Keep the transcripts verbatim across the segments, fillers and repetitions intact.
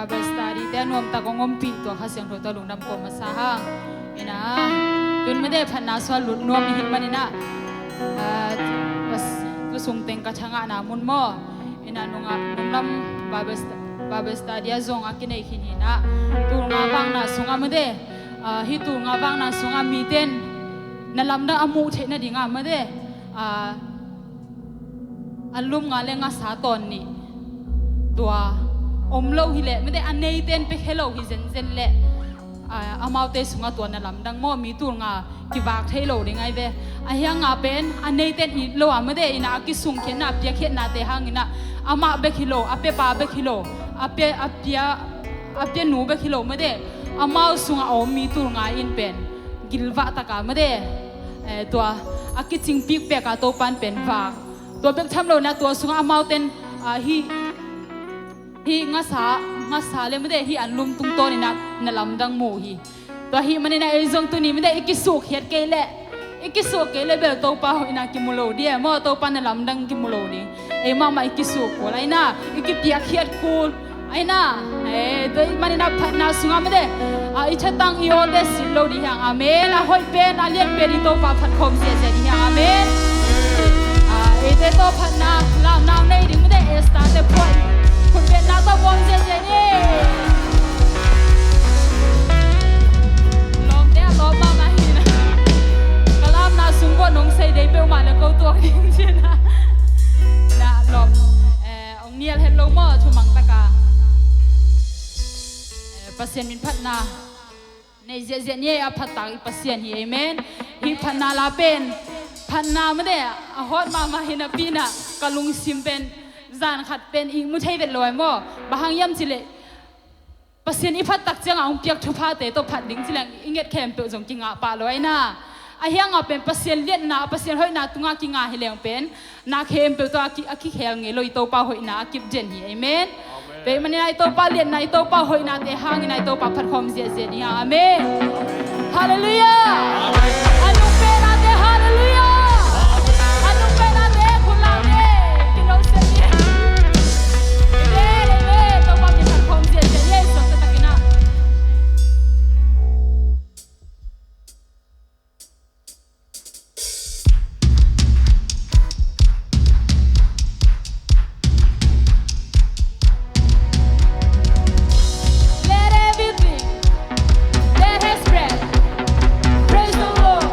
Bible study te a nuamtak hong ompih tua Kha Siangtho tawh lungdam ko masa hang. Ina, tun mede phatna suah lut nuam i hih maninah, ah, tu sung teng ka thangahna mun maw. Ina nungah nunglam Bible stu-, Bible study a zong a kinei khin hinah. Tulnga vakna sungah mede, ah, hih tulnga vakna sungah miten na lamdang a muh theih nadingah mede, ah, anlum nga le ngasa tawn nih. Tua om lo hileh mede a neiten pia khia lo hi zenzen leh, ah, amaute sungah tua na lamdang maw mi tulnga kivak thei lo ding ai ve. A hiang nga pen a neiten it lo a mede ina a kisungkhiatna a piakhiatnate hanginah amah bek hi lo, a piapa bek hi lo, a pia, a pia, a pianu bek hi lo mede amau sungah a om mi tulnga in pen gilvah taka mede, eh, tua a kicingpik peka Topan pen vak. Tua bek tham lo na tua sungah amauten, ah, hih, hih ngasa, ngasa le mede hih anlum tungtawn ina na lamdang mu hi. Tua hih manina ei zong tuni mede i kisuk hiat kei leh, i kisuk kei leh bel Topa hoihna kimu lo dia maw, Topa na lamdang kimu lo ding. Ei mahmah i kisuk kul aina, i kipiak hiat kul aina, eh, tua i manina phatna sungah mede, ah, i thatang i awte sin lo dih hiang, amen. A hoih pen a lian pen i Topa phat khawm ziahziah dih hiang, amen. Ah, eite tawh phatna lamna nei ding mede Esther te phuah khutbetna tawh bawm ziahziah ni. Lawmte a lawm mahmah hina. Ka lamna sung buat nong sei dei peuhmah le ko tuak ding cina. Na lawm, eh, ong nial het lo maw thumang taka. Eh, Pasian min phatna nei ziahziah ni ei a phattak i Pasian hi, amen. Hih phatna la pen phatna mede a hawt mahmah hina pina ka lungsim pen zan khat pen i mu thei vet lo ai maw. Bang hang hiam cileh Pasian i phattak ciangah hong piak thuphate tawh phat ding cileng i nget khempeuh zong kingah pah lo aina. A hiangah pen Pasian liatna, Pasian hoihna tungah kingah hileng pen na khempeuh tawh a ki, a kikhel ngei lo i Topa hoihna a kip den hi, amen. Tua i manina i Topa liatna, i Topa hoihnate hangina i Topa phatkhawm ziahziah ni hang, amen. Halleluiah. A nung penate halleluiah. A nung penate khut lam ni. Kino sen ni. Amen, amen. Topa min phatkhawm ziahziah ni ei suakta takinah. Let everything that has breath praise the Lord.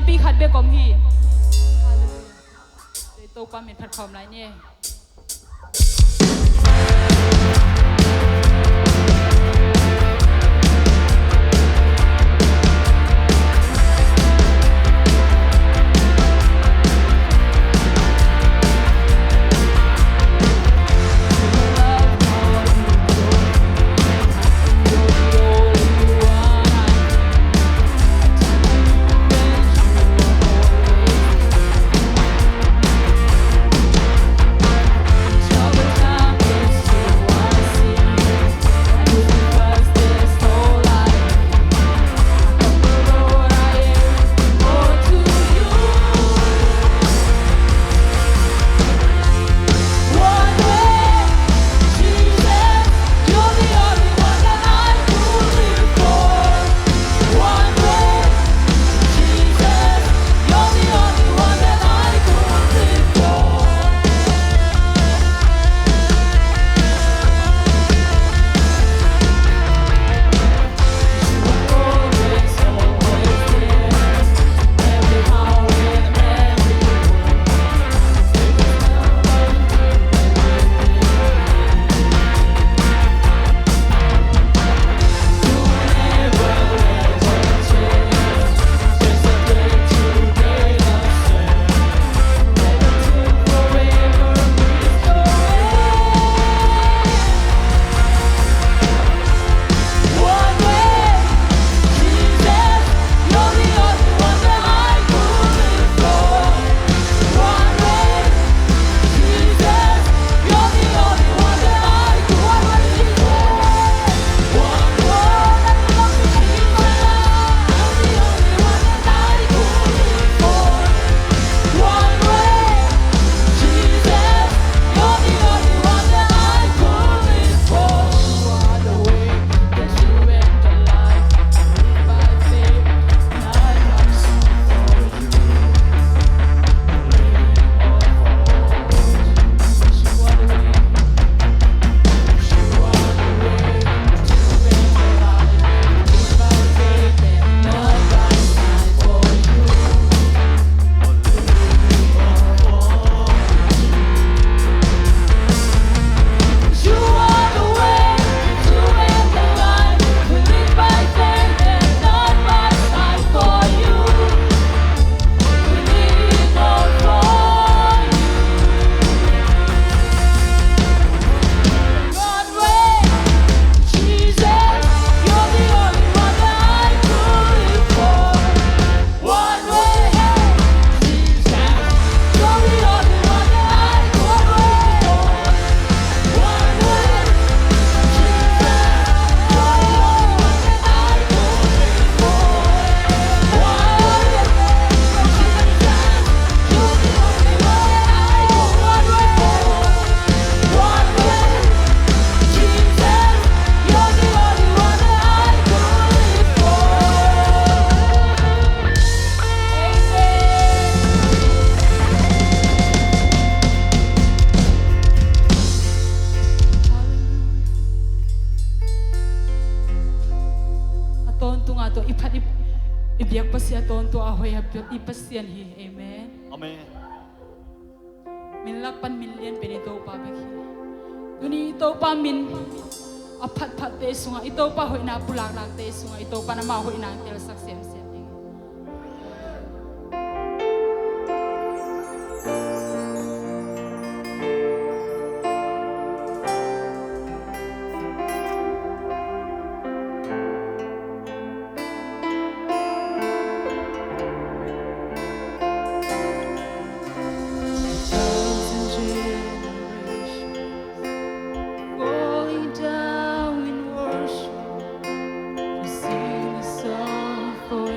Pi khat bek om hi. Halleluiah. Topa min phat khawm lai ni. A tawntung a tua i phat i, i biak Pasian a tawntung a hoih a i Pasian hi. Amen. Amen. Min lak pan min lian pen i Topa bek hi. Tuni i Topa min a phatphatte sungah, i Topa hoihna pulaklakte sungah i Topa in ama hoihna telsak semsem ding. Falling down in worship to sing a song for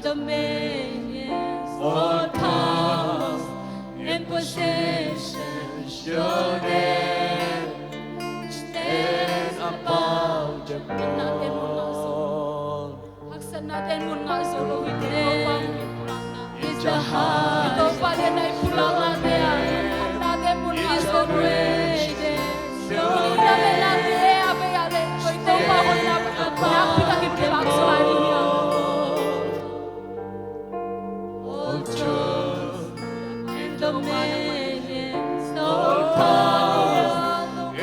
dominions, all powers and possessions, your name stands above them all. Haksatnate in mun ngah zo lo hi, Topa in i pulakna. Is the highest. Topa lianna i pulaknate ah, haksatnate in mun ngah zo lo hi. Is the greatest. Tuni in a vei nate a vei a le, koi Topa hoihna, nakpi takin kipahhuai ding hi. All thrones and dominions, all power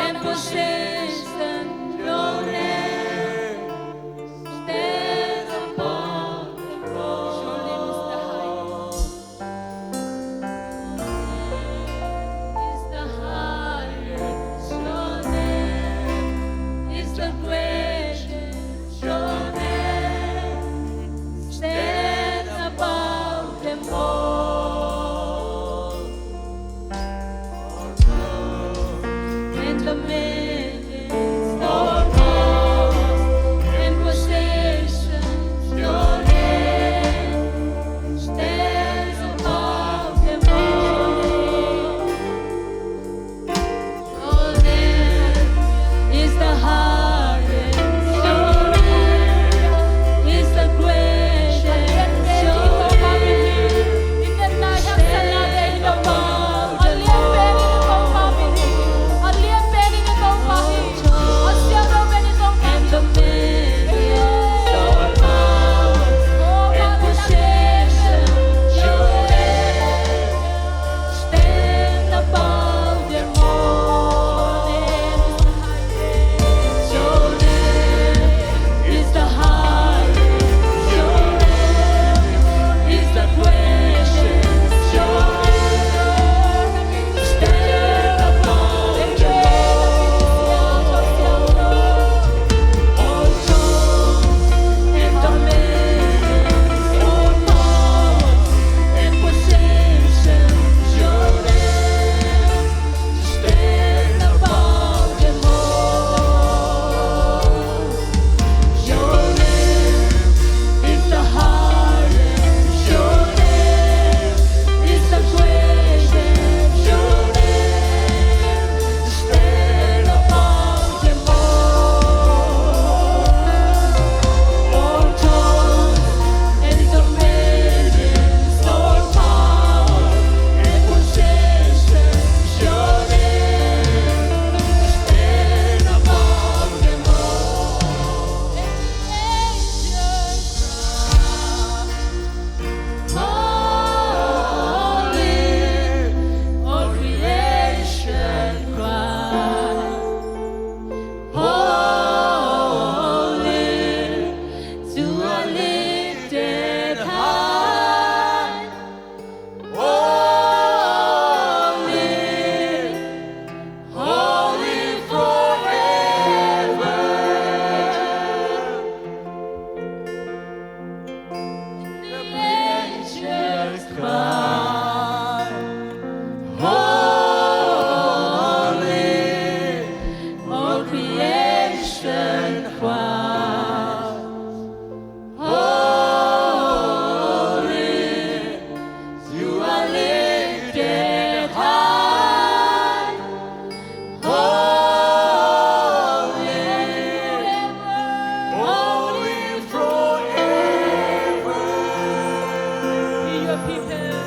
and position, your name stands above them all. Your name is the highest. Is the highest. Your name is the greatest. Your name stands above them all. All thrones and dominions, all powers and possessions, your name stands above them all. Your name is the highest. Your name is the greatest. Your name stands above them all. And dominion, all power and possession, your name stand above them all. Your name is the highest. Your name is the greatest. Your name stand above them all. All thrones and dominions, all powers and positions, your name stand above them all. Your name is the highest. Your name is the greatest. Your name stand above them all. All thrones and dominions, all power and positions, your name stand above them all. And the angels cry, holy, all creation cries, holy, you are lifted high. Holy, holy forever. The angels cry, holy, all creation cries, holy, you are lifted high. Holy, holy forever. Hear your people.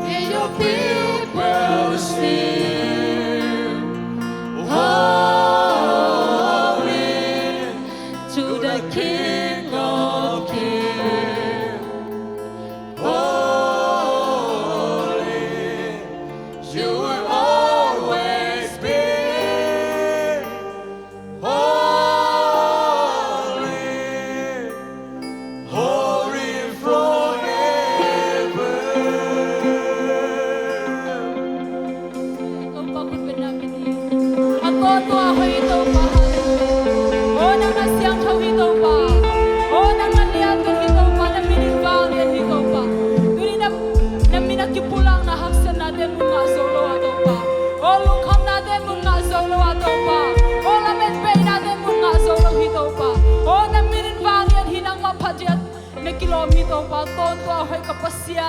Hear your people sing. Holy to the King of Kings. Holy, you will always be. Holy, holy forever. Topa khut beng na min hi. A tuamtuam hoih Topa. O nang a siangtho hi Topa. O nang a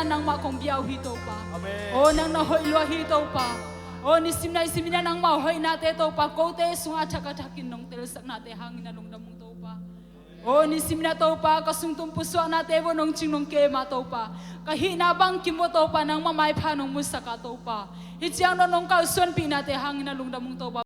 nangmah kong bia uh hi Topa. Amen. O nang na hoih lua hi Topa. O nisim naisim in ah nangmah hoihnate Topa kote sungah a thak a thakin nong telsaknate hangin a lungdam ung Topa. O nisim in ah Topa ka sungtum pusuahnate vua nong cing nong kem a Topa, ka hihna bangkim vua Topa nangmah maipha nong musak a Topa, hih ciang nong nong kalsuanpihnate hangin a lungdam ung Topa.